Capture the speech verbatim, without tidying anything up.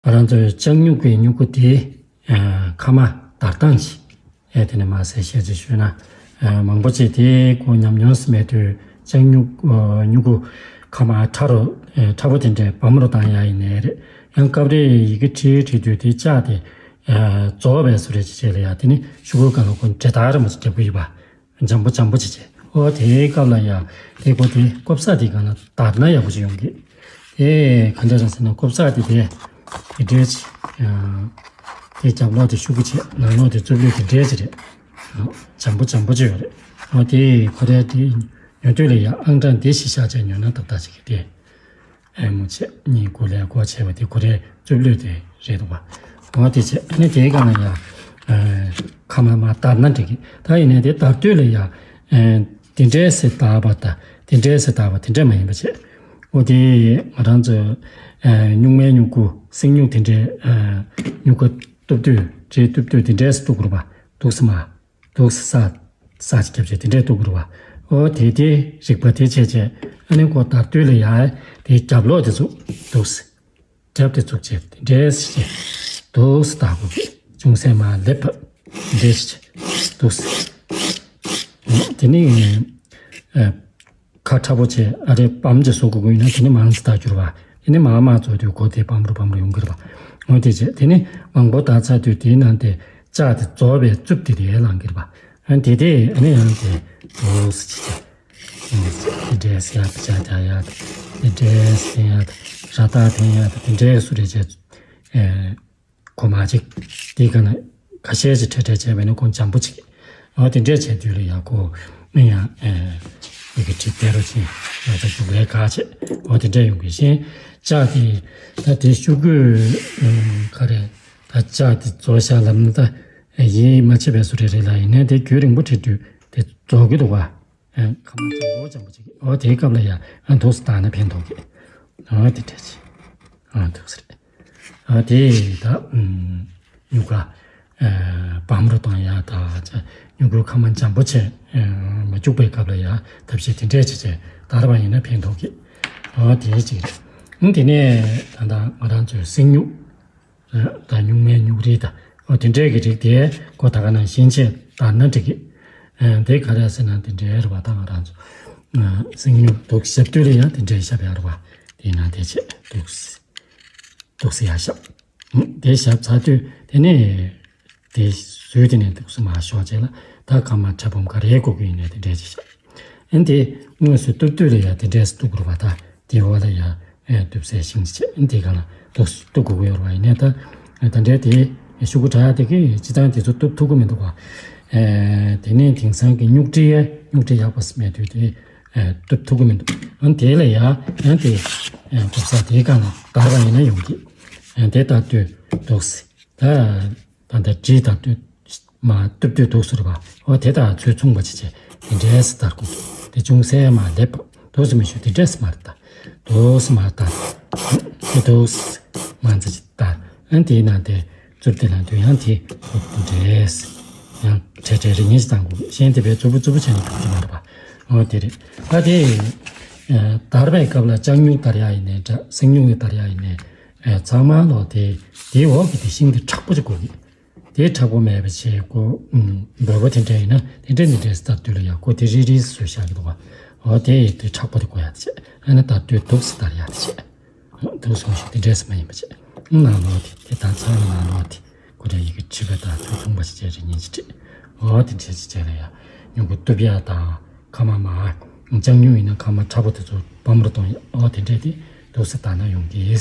ང་རང་ཚོའི་ལྕགས་སྨྱུག་གི་སྨྱུ་གུ་དེ་ཨ་ཁ་མ་བརྡར་སྟངས་ཤིག་ཨེ་དེ་ནས་མ་ཟད་བཤད་ཅིག་ཞུས་ན། ཨ་མང་པོ་ཅིག་དེ་ཁོ་ཉམས་མྱོང་ཟིན་མེད་དུས་ལྕགས་སྨྱུག་ཨ་སྨྱུ་གུ་ཁ་མ་ཕྲ་རུ་ཨེ་ཕྲ་པོ་དེ་འདྲས་སྦོམ་རུ་བཏང་ཡ་ཡིན་ནའི་རེད། ཡང་སྐབས་རེ་ཡི་གེ་བྲིས་བྲིས་དུས་དེ་ལྕགས་དེ་ཨ་རྫོགས་པའི་བཟོ་རེ་ཅིག་བྱས་ལ་ཡ་དེ་ནི་ཤོག་གུའི་སྒང་ལ་ཁོ་འབྲེལ་ཐག་རིང་མོ་ཅིག་རྒྱབ་ཀྱི་ཡོད་པ། འཇམ་པོ་འཇམ་པོ་བྱེད་བྱེད། ཨོ་དེའི་སྐབས་ལ་ཡང་དེ་གོ་དེ་ལྐོག་ཟ་དེ་གང་ལ་བརྡར་ན་ཡག་པོ་ཅིག་ཡོང་གི། དེ་ག་འདྲ་རེད་ཟེར་ན་ལྐོག་ཟ་དེ་དེ་དེ་འདྲས་ཅིག་དེ་རྒྱབ་ལོགས་དེ་ཤོག་གུ་བྱེད། ནང་ལོགས་དེ་རྩུབ་ལོས་དེ་འདྲས་ཅིག་རེད། འཇམ་པོ་འཇམ་པོ་ཅིག་ཡོད་རེད། ཨོ་དེ་ཁོ་རེ་དེ་ཉོ་དུས་ལ་ཡང་ཨང་གྲངས་དེ་གཞི་བཞག་བྱས་ཉོ་ན་ཏག་ཏག་ཅིག་གི་དེ། ཨེ་མོ་ཆེ་གཉིས་དགུ་ལས་སྒོ་ཕྱེ་བ་དེ་ཁོ་རའི་རྩུབ་ལོས་དེ་རེད་འདུག་པ། འོ་དེ་ཆེ་ཨ་ནི་དེའི་སྒང་ལ་ཡང་ཨེ་ཁ་མ་མ་བརྡར་ན་འགྲིག་གི། ད་ཡིན་ནའི་དེ་བརྡར་དུས་ལ་ཡང་ཨེ་དེ་འདྲའི་སེ་བརྡར་བ་དང་དེ་འདྲའི་སེ་བརྡར་བ་དེ་འདྲ་མ་ཡིན་པ་བྱས། འོ་དེ་ང་རང་ཚོ་ཨེ་སྨྱུག་མའི་སྨྱུ་གུ་སེང་སྨྱུག་དེ་འདྲའི་ཨེ་སྨྱུ་གུ་གཏུབ་དུས་རྗེས་གཏུབ་དུས་དེ་འདྲའི་སེ་གཏུབ་དགོས་རེད་པ། འདུག་སེ་མ། འདུག་སེ་ས་ས་ཅིག་རྒྱབ་བྱས་དེ་འདྲས་གཏུབ་དགོས་རེད་པ། ཨོ་དེ་དེ་རིག་པ་དེ་བྱས་བྱས་ཨ་ནི་ཁོ་བརྡར་དུས་ལ་ཡ་དེ་རྒྱབ་ལོགས་དེ་ཚུགས། འདུག་སེ་རྒྱབ་དེ་ཚུགས་བྱས་དེ་འདྲས་བྱས་འདུག་སེ་བརྡར་དགོས་གི། ཅུང་ཟད་མར་སླེབས་པ་དེ་འདྲས་བྱས་འདུག་སེ། དེ་ནི་ཨ། ཁ་ཁྲ་པོ་བྱས་ཨ་རེ་སྦོམ་ཅིག་བཟོ་དགོས་ཀྱི་ཡོད་ན་དེ་ནི་མང་ཙམ་བརྡར་རྒྱུ་རེད་པ། དེ་ནི་མང་མང་བཟོ་དུས་གོ་དེ་སྦོམ་རུ་སྦོམ་རུ་ཡོང་གི་རེད་པ། འོ་དེ་བྱས་དེ་ནི་མང་པོ་བརྡར་ཚར་དུས་དེའི་ནང་དེ་ལྕགས་དེ་རྫོགས་པའི་རྩུབ་དེ་དེ་ལངས་ཀྱི་རེད་པ། ཨ་དེ་དེ་ཨ་ནི་ཡང་དེ་འདུག་སེ་བྱས་བྱས་དེ་འདྲས་ཡ་དེ་ཅག་ཅག་ཡ་དེ་དེ་འདྲས་ཡ་དེ་ར་ཏག་དེ་ཡ་དེ་དེ་འདྲས་སུ་རེ་བྱས། ཨེ། གོ་མ་ཅིག་དེའི་སྒང་ལ་ཁ་ཤས་ཅིག་ཁྲལ་ཁྲལ་བྱས་པས་ན་ཁོང་འཇམ་པོ་ཅིག་འོ་དེ་འདྲས་བྱས་དུས་ལ་ཡ་ཁོ་ཨེ་ཡང་ཨེ་ཡི་གེ་བྲིས་བསྡད་རོགས་བྱས་ཡ་ད་རྒྱུགས་ལས་ཁག་ཆེ། འོ་དེ་འདྲས་ཡོང་གི་ཤེས། ལྕགས་དེ་ད་དེ་ཤོག་གུ་ཨེ་ག་རེ་ད་ལྕགས་དེ་རྫོགས་ཤག་ལབ་ན་ད་ཡིད་མ་ཆེས་པའི་བཟོ་འདྲ་རེད་ལ། ཡིན་ནའི་དེ་རྒྱུན་རིང་པོ་བྲིས་དུས་དེ་རྫོགས་ཀྱི་འདུག་ག་ཨེ་ཁ་མ་ཅིག་ལོ་འཇམ་པོ་ཅིག་འོ་དེའི་སྐབས་ལ་ཡ་ཨ་འདུག་སེ་བརྡར་ན་ཕན་ཐོགས་གི། འོ་དེ་འདྲས་ཅིག་ཨ་འདུག་སེ་རེད། ཨ་དེ་ད་ཨུམ་སྨྱུག་ཁ་ཨ་སྦོམ་རུ་གཏོང་ཡ་དང་ཅ་སྨྱུ་གུ་ཁ་མ་འཇམ་པོ་བྱས་ཨ་མ་བཅུག་པའི་སྐབས་ལ་ཡ་ཐབས་ཤེས་དེ་འདྲས་ཅིག་བྱས་བརྡར་བ་ཡིན་ན་ཕན་ཐོགས་གི། ཨ་དེ་ཅིག་རེད། ཨུམ་དེ་ནས་ད་ལྟ་ང་རང་ཚོའི་སེང་སྨྱུག་ཨ་ད་སྨྱུག་མའི་སྨྱུག་རིལ་དང་ཨ་དེ་འདྲས་ཀྱི་རིགས་དེ་ཁོ་ད་ག་ནང་བཞིན་བྱས་བརྡར་ན་འགྲིག་གི། ཨ་དེ་ག་རེ་ཟེར་ན་དེ་འདྲས་རེད་པ། ད་ང་རང་ཚོ་ཨ་སེང་སྨྱུག་འདུག་སེ་བཞག་དུས་ལ་ཡ་དེ་འདྲས་བཞག་ཡ་རེད་པ། དེ་ན་དེ་བྱས་འདུག་སེ། འདུག་སེ་ཡར་བཞག་དེ་བཞག་ཚར་དུས་དེ་ནས་དེ་བཟོས་དེ་ནས་འདུག་སེ་མར་ཞོག་བྱས་ལ་ད་སྐར་མ་ཕྲ་སྦོམ་ག་རེ་དགོས་ཀྱི་ཡིན་ནའི་དེ་འདྲས་ཅིག་བཞག་ཨན་དེ་དངོས་སུ་གཏུབ་དུས་ལ་ཡ་དེ་འདྲས་སེ་གཏུབ་དགོས་རེད་པ། ད་དེའི་འོག་ལ་ཡ་ཨན་གཏུབ་སའི་ཤིང་ཅིག་བྱས། ཨན་དེ་ག་ལ་འདུག་སེ་གཏུབ་དགོས་ཀྱི་ཡོད་རེད་པ། ཡིན་ནའི་ད་ད་འདྲས་དེ་ཤོག་གུ་དྲ་ཡ་དེ་གི་སྤྱིར་བཏང་དེ་ཚོ་གཏུབ་ཐུབ་ཀྱི་མི་འདུག་ག་ཨེ་དེ་ནས་དེང་སང་གི་སྨྱུག་རིལ་སྨྱུག་རིལ་ཡག་པོ་ཞིག་མེད་དུས་དེ་ཨེ་གཏུབ་ཐུབ་ཀྱི་མི་འདུག་ཨ་དེ་ལ་ཡ་ཨ་དེ་ཨེ་གཏུབ་ས་དེའི་སྒང་ལ་བརྡར་བ་ཡིན་ན་ཡོང་གི། ཨེ་དེ་ལྟར་དུས་འདུག་སེ་ད་ད་ལྟ་བྲིས་ལྟར་དུས་མ་གཏུབ་དུས་འདུག་སེ་རེད་པ། འོ་དེ་དང་ཚུར་མཚུངས་པ་ཅིག་བྱས་དེ་འདྲས་སེ་བརྡར་དགོས། དེ་ཅུང་ཟད་མར་སླེབས་པ། འདུག་སེ་མི་ཞུ་དེ་འདྲས་སེ་མར་བརྡར། འདུག་སེ་མར་བརྡར། དེ་འདུག་སེ་མར་ཙམ་ཅིག་བརྡར། ཨ་དེའི་ནང་དེ་རྩུབ་དེ་ལ་འདུག་ཡང་དེ་འདྲས་སེ་ཡང་ཁྲལ་ཁྲལ་རེ་གཉིས་ཤིག་བཏང་དགོས། གཞན་དེ་བས་རྩུབ་པོ་རྩུབ་པོ་བྱས་ནས་འདུག་གི་མ་རེད་པ། འོ་དེ་རེད། ད་དེ་ཨ་བརྡར་བའི་སྐབས་ལ་ལྕགས་སྨྱུག་བརྡར་ཡག་ཡིན་ནའི་འདྲ། སེང་སྨྱུག་གིས་བརྡར་ཡག་ཡིན་ནའི་ཨ་ཚང་མ་ལོག་དེ་དེའི་འོག་གི་དེ་ཤིང་དེ་མཁྲེགས་པོ་ཅིག་དགོས་གི། དེ་མཁྲེགས་པོ་མེད་པ་བྱས་ཁོ་ཨུམ་འབོལ་པོ་དེ་འདྲ་ཡིན་ན་དེ་འདྲ་འདི་འདྲས་སེ་བརྡར་དུས་ལ་ཡ་ཁོ་དེ་རིལ་རིལ་སེ་བཟོས་བཞག་གི་འདུག་ག་འོ་དེ་ཡི་དེ་མཁྲེགས་པོ་དེ་དགོས་ཡག་དེ་བྱས། ཨ་ནི་བརྡར་དུས་འདུག་སེ་བརྡར་ཡག་དེ་བྱས། འདུག་སེ་མི་ཞུ་དེ་འདྲས་སེ་མ་ཡིན་པ་བྱས། ནང་ལོགས་དེ་དེ་དང་ཚང་མ་ནང་ལོགས་དེ་ཁོ་འདྲ་ཡི་གེ་བྲིས་པ་དང་ཚུར་མཚུངས་པ་ཞིག་བྱས་རེ་གཉིས་ཅིག་བྲིས། འོ་དེ་འདྲས་ཅིག་བྱས་ལ་ཡ་སྨྱུ་གུ་གཏུབ་ཡག་དང་ཁ་མ་མར་ལྕགས་སྨྱུག་ཡིན་ན་ཁ་མ་མཁྲེགས་པོ་དེ་ཚོ་སྦོམ་རུ་གཏོང་ཡག་འོ་དེ་འདྲས་དེ་འདུག་སེ་བརྡར་ན་ཡོང་གི།